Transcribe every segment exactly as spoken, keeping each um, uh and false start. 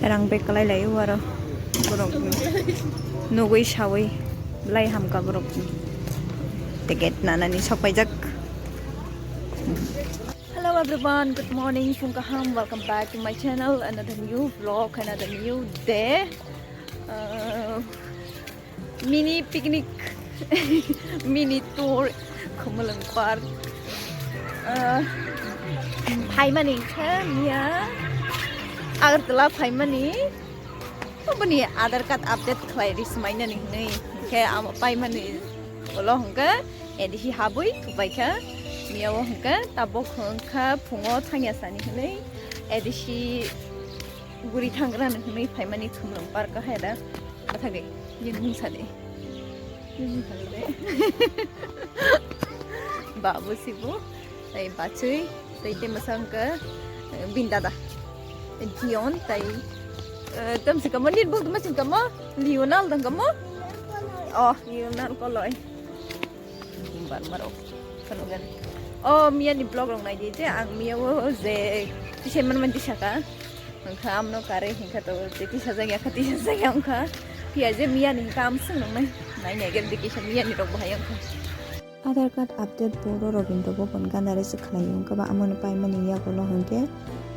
Rang bag kalai lai o aro borok nugui saui belai hamkha borok ticket nanani sok paijak. Hello everyone, good morning, phung kaham, welcome back to my channel, another new vlog, another new day. Uh, mini picnic, mini tour, Khumulwng Park. Uh, phaimani khe miya Agartala phaimani, boni Aadhaar card update khlai ri swmainani hwnwi, hwnkhe amo paimani ulo hwnkhe A D C habwi thubaikha. Miya o hwnkhe tabuk hwnkha phungo thangya sani hwnwi A D C guri thangrani hwnwi phaimani Khumulwng Park o hai da. Bathagwi, nini mung sadi. Nini mung sadi de. Babu sibu, tei bachwi, tei tei mwsa hwnkhe, eh, bini dada. Tei Dion, tei, eh, tei mwswk kamo, nini buk mwswk kamo, Lionel dong kamo? Oh, Lionel Koloi. Bumbar marok. Phunukgani. Oh, miya ni vlog rok naidi je, ang miya o je tisai manman tisaka. Wngkha amno kare hinkha to je tisajak ya kha, tisajak ya wngkha. Phiya je miya ni hinkha am swng nang nai. Nai nai gel dikisa miya ni rok bahai wngkha. Aadhaar card update boro Robindra Bhavan gana resi khlai wngkha ba amoni paimani yagulo hwnkhe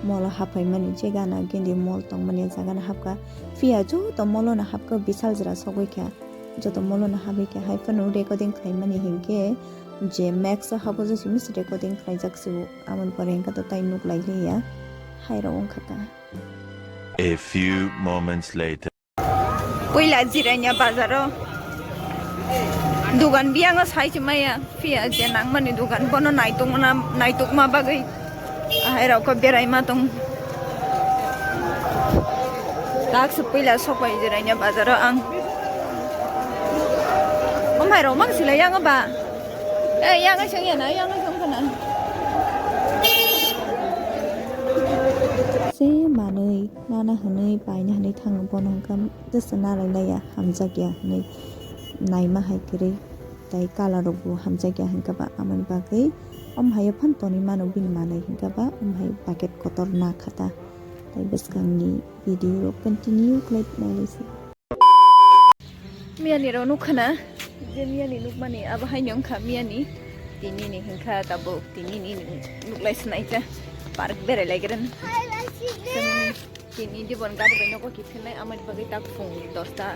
molo haphaimani je gana gindi mol tongmani jaga no hapkha. Phiya joto molo no hapkha bisal jora sogwi kha. Joto molo no habwi kha hai phano recording khlaimani hinkhe je max o habo je simi se recording khlaijak se o. Amoni pore hinkhe to tai nuk lai liya hai rok wngkha ta. A few moments later. Puila jiranya bazaro dugan biyango sai se maya. Phiya je nangmani dugan bono naitukmana, naitukma bagwi ahai rok khe beraima tong. Tak se puila sok pai jiranya bazaro ang. Omhai rok mang sila yang ba. Eh, yang seng ya na, yang seng kana. Se manui nana hwnwi paina hwnwi thango bono hwnkha. Tesa nalai laiya hamjakya hwnwi naima hai kwrwi, tei colour rokbo hamjakya hinkhe ba, amoni bagwi omo haio phano tonwi mano bini manwi hinkhe ba, omo hai bucket kotor na kha ta. Tei bwskangni video rok continue khlai nailai se. Miyani rok nukha na, je miyani nukmani abo haino wngkha miyani, tinini hinkha tabuk tinini nuklai swnai kha park berai lai gra. Tini dibon gari bai nogo kiphilnai, amoni bagwi tak phung dosta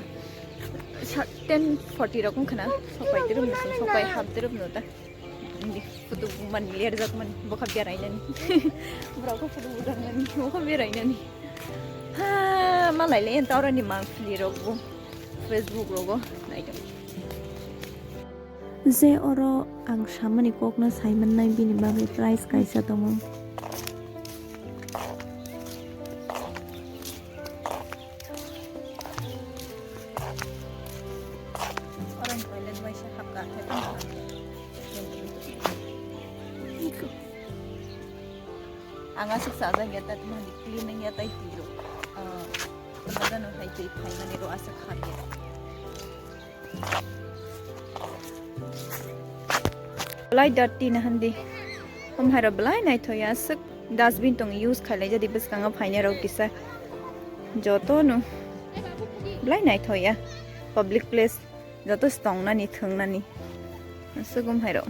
sa-, ten forty rok wngkha na, sopai twrwp no, sopai hap twrwp no ta. Hindi photo mani ler jak mani, bokha berainani. Borok khe photo bujak nani, bokha berainani. Ha, malai le ento oroni mangpili rok bo, Facebook rogo, naitong. Je oro ang samani kokno saimannai bini bagwi price kaisa tongo. Ang aswk sajak ya, tat mani clean ya, tai tiro. Ah, tama jano hai twi phaimani ro aswk kha ya. Belai dirty na handi. Om hai ro belai naithok ya, aswk dustbin tong use khailai jadi bwskango phainai rok kisa. Joto no belai naithok ya. Public place joto tongnani thwngnani. Aswk om hai ro.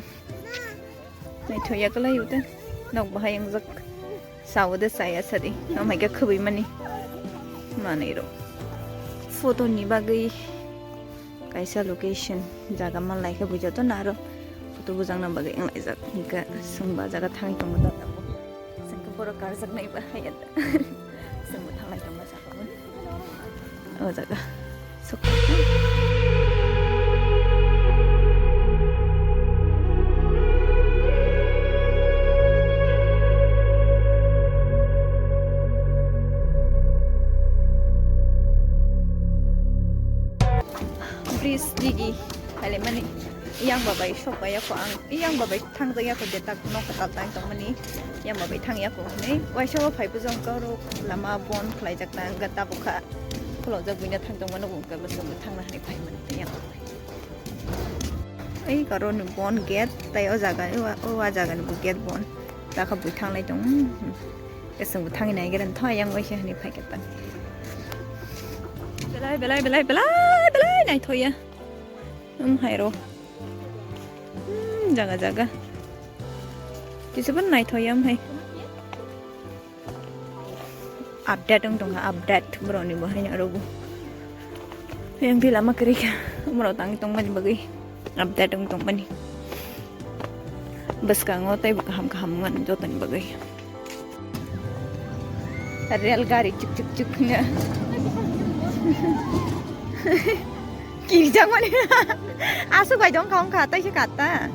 Naithok ya kwlai ute. Nok bahai wngjak. Sao de saya sadi. Om hai khe khwbwi mani. Manwi ro. Photo ni bagwi kaisa location jaga man lai khe bujo to naro. Photo bujang na bagwi wng lai jak. Hinkhe swng ba jaga thangwi tongo da. Swng khe borok karjak nai ba hai ya. Swng bo thanglai tongo jaga o. O jaga. Sok. Bridge digi. Hale mani. Yang babai sok ba ya ko ang. Yang babai. Thangjak ya kho je tak nok kwtal tang tongmani, yang babai thang ya kho hwnwi. Waisa o phai bujang khe oro lama bon khlaijak na wngkha, tabuk kha khulokjak buino thang tongmani, bo wngkha bwswk bo thangna hwnwi phai mani yang babai. Ei karo ni bon gate, tai o jaga ni, o, o jaga ni bo gate bon. Takha bui thanglai tong. Kesung bo thangwi nai geren tho, yang waisa hwnwi phai khe tang. Belai, belai, belai, belai, belai naithoya. Um, hai ro. Hmm, jaga, jaga. Kisa ban naithoya, um, hai. Update wng tongkha, update borokni bo haino aro bo. Yang di lama kwrwi kha, umrok tangwi tongmani bagwi update wng tongmani. Bwskango teibo kaham kaham wngmani jotoni bagwi. Rail gari chuk chuk chuk hwnwi. Kirijak mani. Aswk bai dong kha wngkha, taisa kata.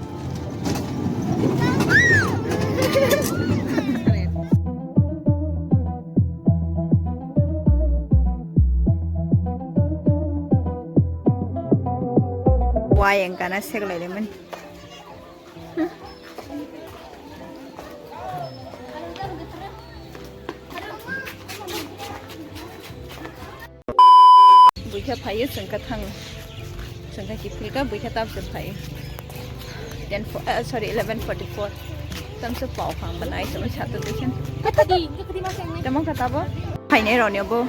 Wai wngkha na seklai lemani. Buikha phaiyo, chwngkha thang. Chwngkha kiphilkha, buikha tabse phaiyo. Ten fo-, eh, sorry, eleven forty-four. Tamse pao khang banai, tamo sato tuition. Tamo kha tabo? Phainai roni bo.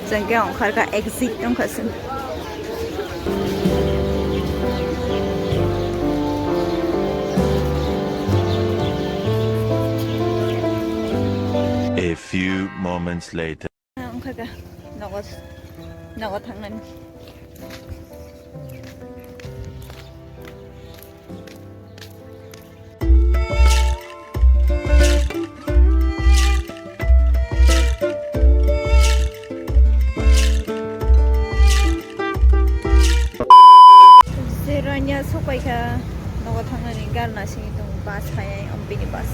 Chwngkhe ongkharkha exit wngkha chwng. A few moments later. Wngkha kha nogo, nogo thangnani. Jerania sopai kha nogo thangnani, gar nasingwi tongo bus phai, ompini bus,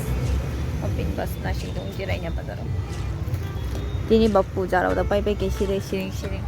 ompini bus nasingwi tongo Jerania bazaro. Tini ba puja rok da pai pai khe siri siring siring.